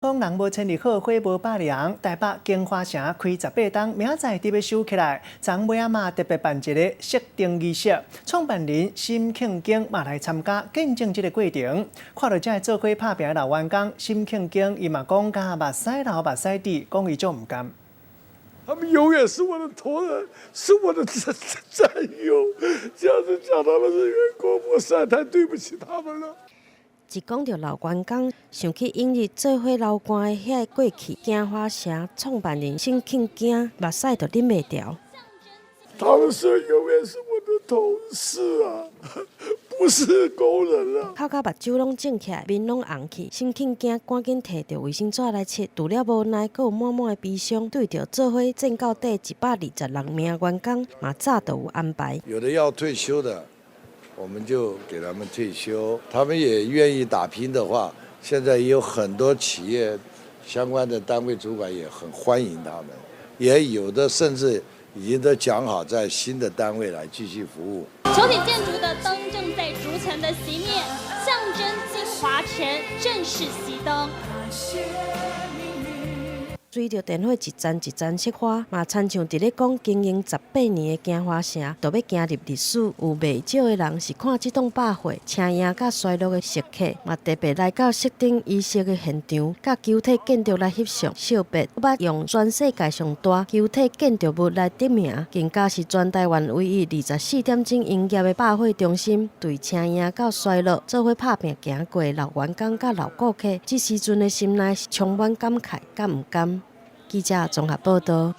講人無千里好，火無百年。台北京華城開18冬，明仔載佇欲收起來。昨尾仔嘛特別辦一个熄燈儀式，創辦人沈慶京嘛來參加，見證這个過程。看著遮个做伙拍拚的老員工，沈慶京伊嘛講共目屎流目屎滴，講伊足毋甘。他們永遠是我的同仁，是我的戰友。這樣子講他們是員工，我實在太對不起他們了。一講著老員工，想起往日做伙流汗的遐个過去，京華城創辦人沈慶京目屎就忍袂牢。他們是永遠是我的同事啊，不是工人啊。哭甲目睭攏腫起來，面攏紅去。沈慶京趕緊提著衛生紙來拭，除了無奈，閣有滿滿的悲傷。對著做伙戰到底126名員工，嘛早就有安排。有的要退休的，我們就給他們退休，他們也願意打拼的話，現在也有很多企業相關的單位主管也很歡迎他們，也有的甚至已經都講好在新的單位來繼續服務。球體建築的燈正在逐層的熄滅，象徵京華城正式熄燈。隨著電火一盞一盞熄火，嘛親像佇咧講經營18年的京華城，就欲行入歷史。有袂少的人是看這棟百貨車贏佮衰落的食客，嘛特別來到熄燈儀式的現場，佮球體建築來翕相。惜別捌用全世界上大球體建築物來得名，更加是全台灣唯一24點鐘營業的百貨中心。對車贏到衰落，做伙拍拚行過的老員工佮老顧客，這時陣的心內是充滿感慨佮毋甘。記者綜合報導。